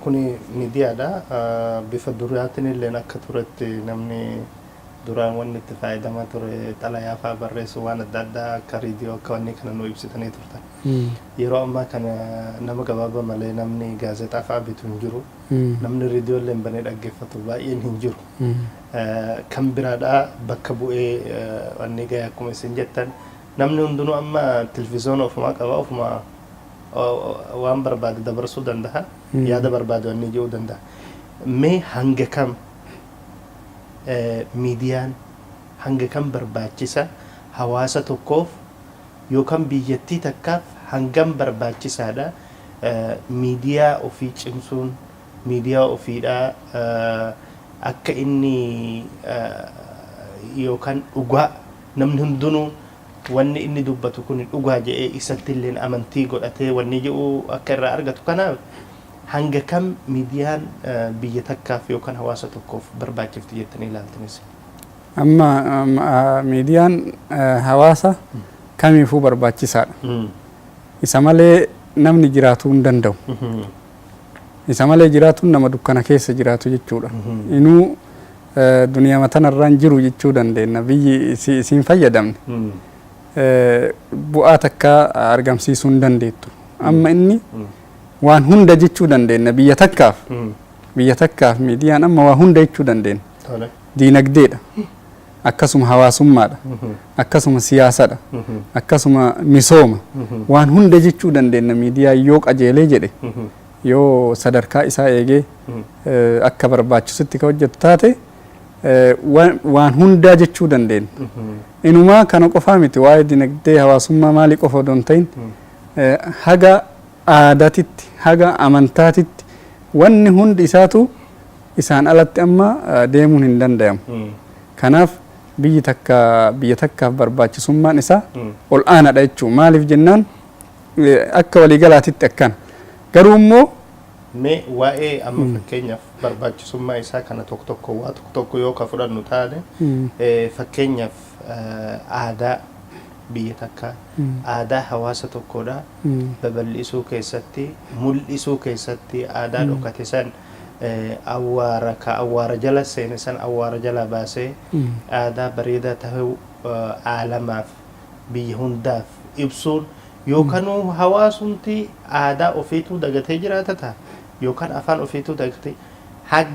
Kuni miidiyaadha. Bifa duraatiin illee akka turetti namni duraan wanni itti fayyadamaa ture xalayaa fa'aa barreessuu, waan adda addaa akka reediyoo, akka wanni kana nu ibsitanii turtan. Yeroo ammaa kana nama gabaabaa malee namni gaazexaa fa'aa bitu hin jiru. Namni reediyoo illee banee dhaggeeffatu baay'een hin jiru. Kan biraadhaa bakka bu'ee wanni gahe, akkuma isin jettan, namni hundinuu amma televizyoona ofumaa qaba, ofumaa waan barbaade dabarsuu danda'a. Yaada barbaade wanni jedhuu danda'a. Mee hanga kam miidiyaan hanga kam barbaachisa hawaasa tokkoof yookaan biyyattii takkaaf, hangam barbaachisaadha miidiyaa ofii cimsuun, miidiyaa ofiidhaa akka inni yookaan dhugaa namni hundinuu wanni inni dubbatu kun dhugaa jedhee isatti illee amantii godhatee wanni jedhu akka irraa argatu, kanaaf hanga kam miidiyaan biyya takkaaf yookaan hawaasa tokkoof barbaachifti jettanii ilaaltanis? Amma miidiyaan hawaasa kamiifuu barbaachisaadha. Isa malee namni jiraatuu hin danda'u. Isa malee jiraatuun nama dukkana keessa jiraatu jechuudha. Inuu duniyaa tanarraan jiru jechuu dandeenya. Biyyi isiin fayyadamne bu'aa takka argamsiisuu hin dandeettu. Amma inni waan hunda jechuu dandeenya biyya takkaaf. Biyya takkaaf miidiyaan amma waa hunda jechuu dandeenya. Diinagdeedha. Akkasuma hawaasummaadha. Akkasuma siyaasadha. Akkasuma misooma. Waan hunda jechuu dandeenya miidiyaa yoo qajeelee jedhe, yoo sadarkaa isaa eegee akka barbaachisutti ka hojjetu taate, waan hundaa jechuu dandeenya. Inumaa kana qofaa miti, waa'ee dinagdee, hawaasummaa, maalii qofa odoo hin ta'in, haga aadaatitti, haga amantaatitti, wanni hundi isaatu isaan alatti amma deemuun hin danda'amu. Kanaaf biyyi takka, biyya takkaaf barbaachisummaan isaa ol aanaadha jechuudha. Maaliif jennaan, akka waliigalaatitti akkana. Garuu immoo Mee waa'ee amma fakkeenyaaf barbaachisummaa isaa kana tokko tokko, waa tokko tokko yoo ka fudhannu taane, fakkeenyaaf aadaa biyya takkaa, aadaa hawaasa tokkodha babal'isuu keessatti, mul'isuu keessatti, aadaa dhokate san, awwaara ka awwaara jala seene san awwaara jala baasee aadaa bareedaa tahuu aalamaaf, biyya hundaaf ibsuun, yookaan hawaasumti aadaa ofiituu dagatee jiraata ta'a yookaan afaan ofiituu dagatee,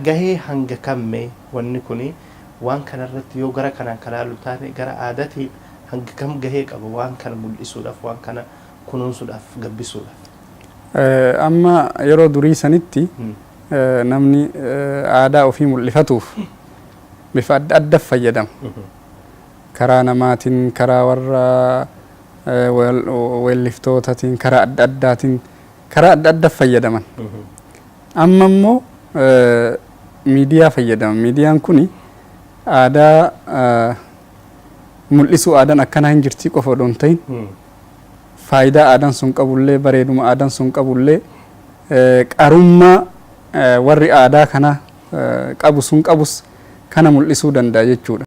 gahee hanga kammee wanni kuni waan kanarratti yoo gara kanaan kalaalu taane, gara aadaatiin hanga kam gahee qaba waan kana mul'isuudhaaf, waan kana kunuunsuudhaaf, gabbisuudhaaf? Amma yeroo durii sanitti namni aadaa ofii mul'ifatuuf bifa adda adda fayyadama. Karaa namaatiin, karaa warra weelliftootatiin, karaa adda addaatiin, karaa adda adda fayyadaman. Amma immoo miidiyaa fayyadama. Miidiyaan kuni aadaa mul'isuu, aadaan akkanaa hin jirtii qofa odoo hin ta'in, faayidaa aadaan sun qabullee, bareeduma aadaan sun qabullee, qarummaa warri aadaa kana qabu sun qabus kana mul'isuu danda'a jechuudha.